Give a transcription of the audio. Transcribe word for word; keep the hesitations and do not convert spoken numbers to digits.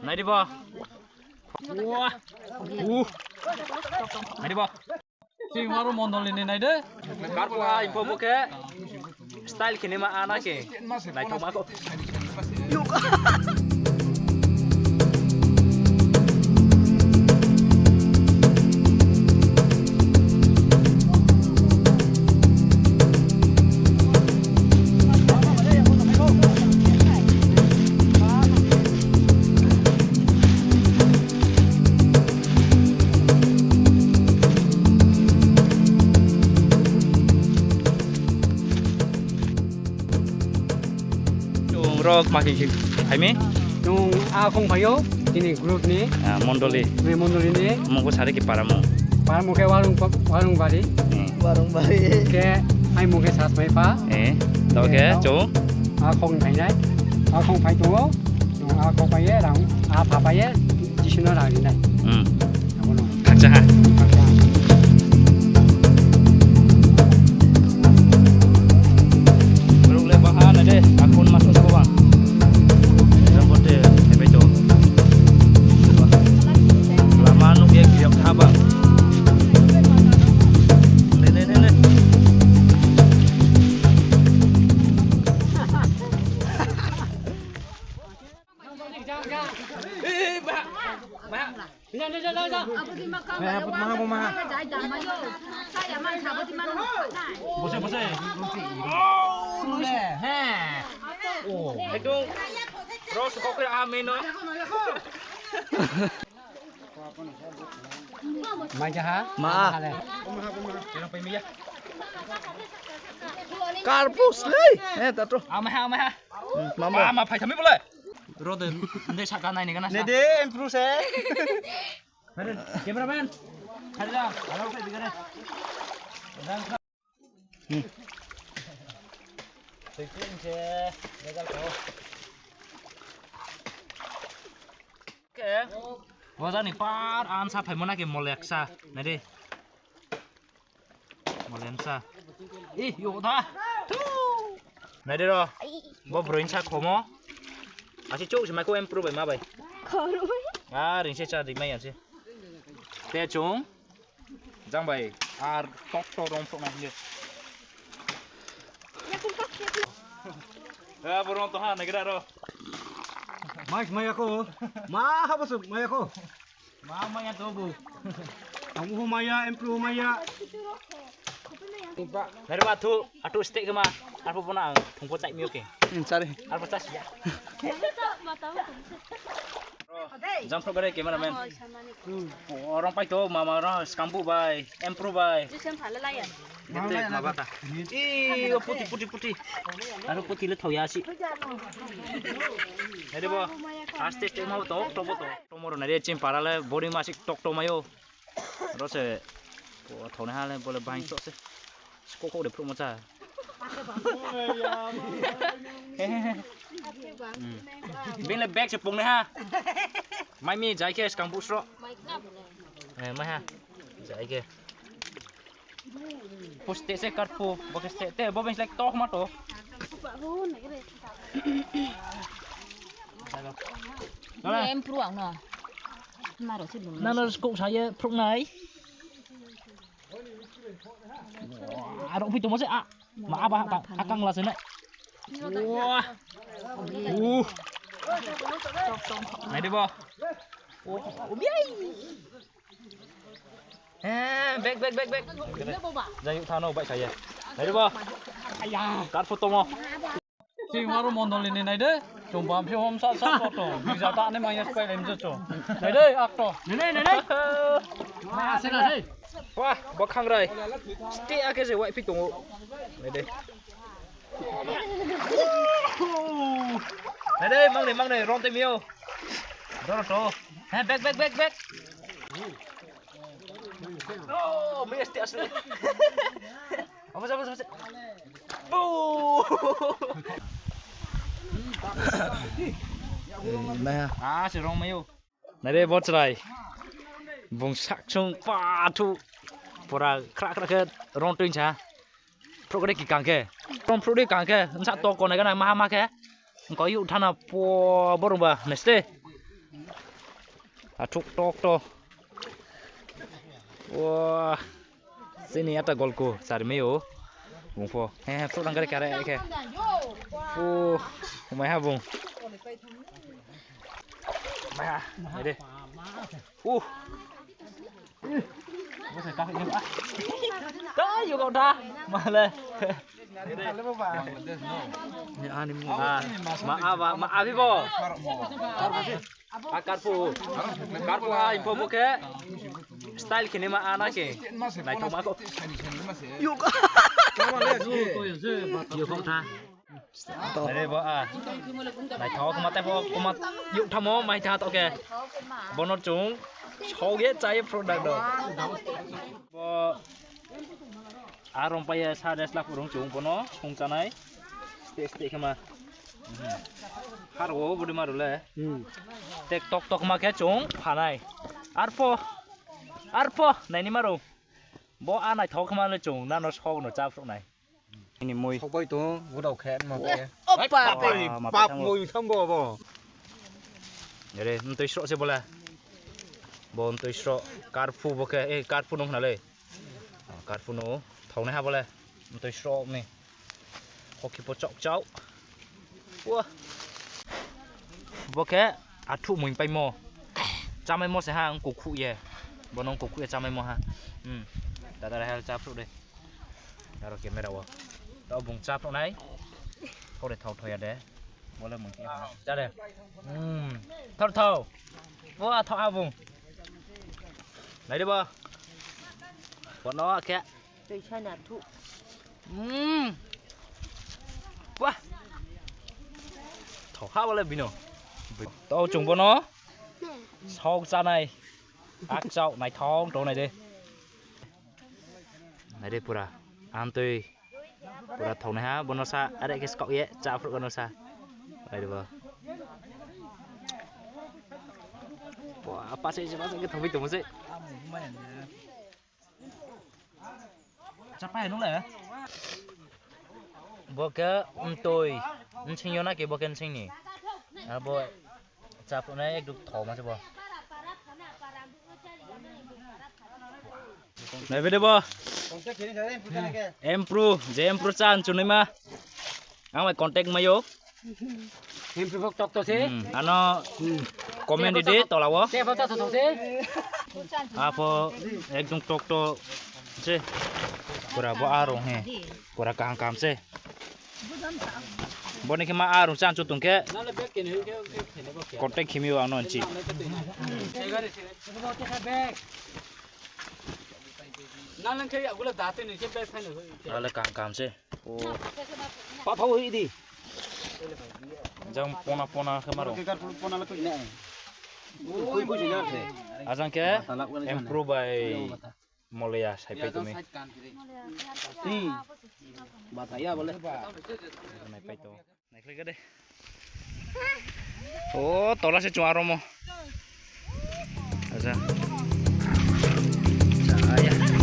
Nai di bo. Wah. Uh. Nai di bo. Chini aro mondoli ni nai di. Karpha info bo khe style khe ni ma ana khe. Naithok ma kho. Chung rok ma khe phai mi? Chung a khong phai ou, chini group ni. Ah, mondoli. Ni mondoli ni. Mung bo sari khe para mung. Para mung khe Warung, Warung Bari. Hmm. Warung Bari. Khe ai mung khe Sasmai pha. Eh, to khe chung a khong phai nai. A khong phai tong ou. Chung a khong phai ye rang, a pha phai ye. Jisuno rang ri nai. Hmm. Abo no. Khakcha ha. Khakcha. Rung le baha na de, akun masuk sabo bang. Jang bote, hebai to. Lama nuk ye giriok ha bang. Le, le, le, le. Mai jaha? Ma. Karbus lei. Eh, tato. Ama ha, ama ha. Hmm, mama. Ama phai thami bole. Rode, ndai saka nai ni gana. Ne de, improve se. Cameraman. Hari da, hari da, hari da. Hmm. Oke. Bo jani par ansa phaimo na khe moleksa. Nai di. Molensa. Ih, yo da. Nai di ro. Bo broi sa khomo. Asi chouh se mai ko improve bai ma bai. Khoroi. A, ring se cha di mai ya se. Te chung. Jang bai. Ar tok tok rong sok na hingye. Eh, bo rong to ha, nai gra ro. Mai, mai ya ko. Ma ha bo su, mai ya ko. Ma, ma ya to bu. Ang bu ma ya, improve ma ya. Nai ba thu, atu stick ma, arphuh pho na ang thung pho chai mi oke. Hmm, sorry. Arphuh chai ya. Jang pro gare cameraman. O, rong pai to, mama rong, skang bu bai, improve bai. Gete ma ba ta. I, o puti, puti, puti. Aro puti le thau ya si. Nai di bo. Aste aste ma to, to bo to. Tomo ro nai di chini para le body ma sik tok tok mai ou. Ro se, o, thau nai ha le, bo le bahing chouh se. Skok kok de phruh mo cha. Hmm. Bini le bag se pung nai ha. Mai mi jai khe skang bu sro. Eh, mai ha. Jai khe. Bo steh se karphuh, bo khe steh, te bo bini slái tok ma to. Nana. Em, phruh ang no. Nana skok sa ye phruh nai. Aro phi tongmo se a. Ma aba ha, akang la se nai. Wah. Uh. Nai di bo. Oh, biai. Eh, back, back, back, back. Jang yuk thano bai saya. Nai di bo. Aya, karphuh tongmo. Chini aro mondoli ni nai di. Chung bam phi hom sa sa to to. Bija ta ne maya spai lem jo cho. Nai di, ak to. Nai, nai, nai, nai. Ma, se na sei. Wah, bo khangrai. Steh a khe se wai phi tongo. Nai di. Nai di, mang ni, mang ni, rong tei mi ou. Doro to. He, back, back, back, back. Oh, mi steh asli. Apa, apa, apa? Bo! Nai ha. Ah, se rong mai ou. Nai di bo chrai. Bung sak chung pa thu. Pura khra khra khe rong tuing cha. Phruh khe kikang khe. Rong phruh di kang khe. Nsa to konai gana maha ma khe. Ko yu thana po borong ba neste. Athuk tok to. Wa. Chini ata golku, sari mai o. Bung pho. He, he, phuh nang kare kare khe. Phuh, mai ha bung. Mai ha, mai de. Uh. Ka yo kau da. Ma le. Ni ani mu. Ah, ma a ba, ma a bi bo. A karphu. Karphu a info bo khe. Style khe ni ma a na khe. Naithok ma kho. Yo ka. Yo kho tha. Are bo a. Naithok ma tei pho kuma yo thamo mai tha to khe. Bono chung. Sog ye chai product do. Bo a rong pai ye sa rest la phurung chung bono sung chanai. Steh steh khe ma. Har wo bodi maru le. Hmm. Tek tok tok ma khe chung phanai. Arpho. Arpho. Naini maru. Bo a naithok khe ma le chung. Nano sog no cha phruh nai. Ini mui. Sokbai tong, gudao khe, ma khe. Opa! Pap mui thanng bo bo. Ere, mtoi sroh se bo le. Bo mtoi sroh, karphu bo khe, eh, karphu no hna le. Ah, karphu no, thao nai ha bo le. Mtoi sroh ni. Hoki po chok chok. Wah. Bo khe athuh mui paimo. Chámaimo se ha, ang kukhuh ye. Bo no kukhuh ye chámaimo ha. Hmm. Dada Rahel chá phruh de. Aro camera wo. Tao bung chá phruh nai. Thao de thao thao ya de. Bo le mui khe. Chá de. Hmm. Thao thao. Bo a thao ha bung. Nai de bo. Bo no khe. Tui sa na thu. Hmm. Wah. Thao ha bo le bino. Tao chung bo no. Sog chánai. Akchao naithok tong nai de. Nai de pura. Amtoi. Pura thao nai ha. Bo no sa. Are khe skaoh ye. Chá phruh ka no sa. Nai de bo. Wah, apa se, apa se khe thao bai tongmo se. Chapai nung le. Bo khe mtoi. Nsing yo na khe bo khe nsing ni. Abo chá phruh nai ekdum thao ma se bo. Nai bai de bo. Empru, je empru chá nchu nai ma. Ang bai contact mai ou. Himphri phok tok to se. Hmm, ano comment ri di tola wo. Te phok tok to se. Apho ekdom tok to se. Pura bo arung he. Pura kaham kaham se. Bo ni khe ma arung chan chu tong khe. Contact khemi ou ano nchi. Nang nang khe agula date ni khe bag phai no. Ale kaham kaham se. O. Pa thau hoi di. Jang pona pona khe maro. Ke kar pona la koi na. Koi koi jina se. Ajang khe improve by Molaya sai pai tumi. Ti. Bata ya bole. Nai pai to. Naikhlai ka de. O, tola se chung aromo. Acha. Chaya.